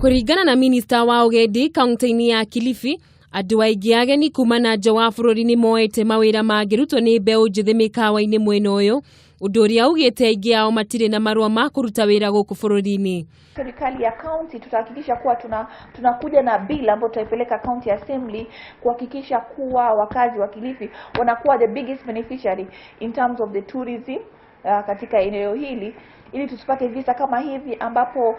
Kũringana na minista wa ũgendi kaunti-inĩ ya Kilifi, andũ aingĩ ageni kuma na nja wa bũrũri nĩ moete mawĩra mangĩrutwo nĩ mbeũ njĩthĩ mĩkawa-inĩ mwena ũyũ, ũndũ ũrĩa augĩte aingĩ ao matirĩ na marũa ma kũruta wĩra gũkũ bũrũri-inĩ. Serikali ya kaunti tutahakikisha kuwa tunakuja na bill ambayo tutaipeleka county assembly kuhakikisha kuwa wakazi wa Kilifi wanakuwa the biggest beneficiary in terms of the tourism katika eneo hili, ili tusipate visa kama hivi ambapo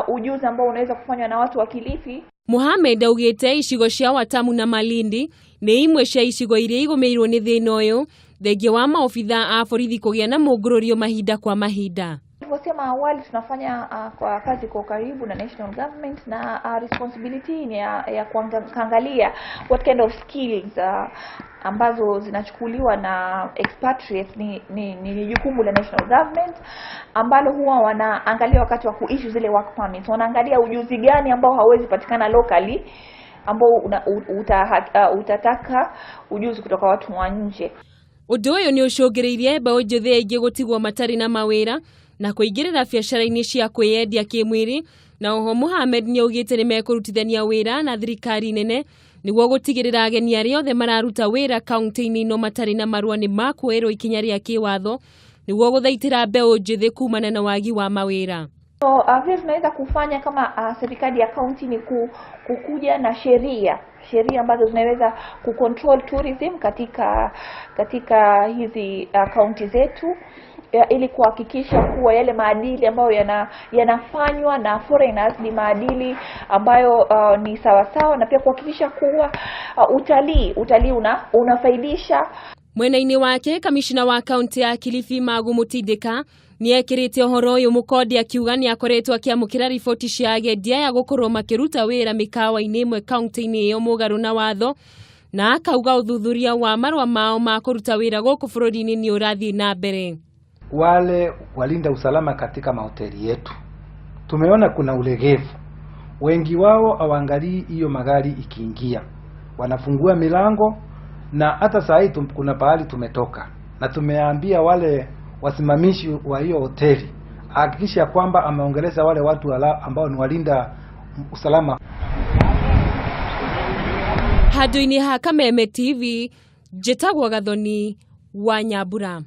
ujuzi ambao unaweza kufanywa na watu wa Kilifi. Mohamed augĩte icigo cia Watamu na Malindi nĩ imwe cia icigo iria igũmĩirwo nĩ thĩna ũyũ, thengia wa maobitha a borithi kũgĩa na mũngũrũrio mahinda kwa mahinda. Nilivyosema awali, tunafanya kwa kazi kwa ukaribu na national government na responsibility ni ya kuangalia what kind of skills ambazo zinachukuliwa na expatriates ni jukumu la national government ambalo huwa wanaangalia wakati wa kuissue zile work permits, wanaangalia ujuzi gani ambao hauwezi patikana locally ambao utataka ujuzi kutoka watu wa nje. Ũndũ ũyũ nĩ ũcũngĩrĩirie mbeũ njĩthĩ aingĩ gũtigwo matarĩ na mawĩra na kũingĩrĩra biacara-inĩ cia kwĩyendia kĩmwĩrĩ, na oho Mohamed nĩ augĩte nĩ mekũrutithania wĩra na thirikari nene nĩguo gũtigĩrĩra ageni arĩa othe mararuta wĩra kaunti-inĩ ĩno matarĩ na marũa nĩ makuoerwo ikinya rĩa kĩwatho nĩguo gũthaitĩra mbeũ njĩthĩ kumana na wagi wa mawĩra. So vile tunaweza kufanya kama serikali ya kaunti ni kukuja na sheria ambazo zinaweza kucontrol tourism katika hizi kaunti zetu ili kuhakikisha kuwa yale maadili ambayo yanafanywa na foreigners ni maadili ambayo ni sawasawa, na pia kuhakikisha kuwa utalii unafaidisha. Mwena-inĩ wake, kamishna wa kaunti ya Kilifi Magu Mutindika nĩ ekĩrĩte ũhoro ũyũ mũkonde, akiuga nĩ akoretwo akĩamũkĩra riboti cia agendi aya gũkorwo makĩruta wĩra mĩkawa-inĩ ĩmwe kaunti-inĩ ĩyo mũgarũ na watho, na akauga ũthuthuria wa marũa mao ma kũruta wĩra gũkũ bũrũri-inĩ nĩ ũrathiĩ na mbere. Wale walinda usalama katika mahoteli yetu tumeona kuna ulegevu, wengi wao hawaangalii hiyo magari ikiingia, wanafungua milango, na hata saa hii kuna pahali tumetoka na tumeambia wale wasimamishi wa hiyo hoteli hakikisha kwamba ameongeleza wale watu ambao ni walinda usalama. Handũ-inĩ ha Kameme TV, njĩtagwo Gathoni wa Nyambura.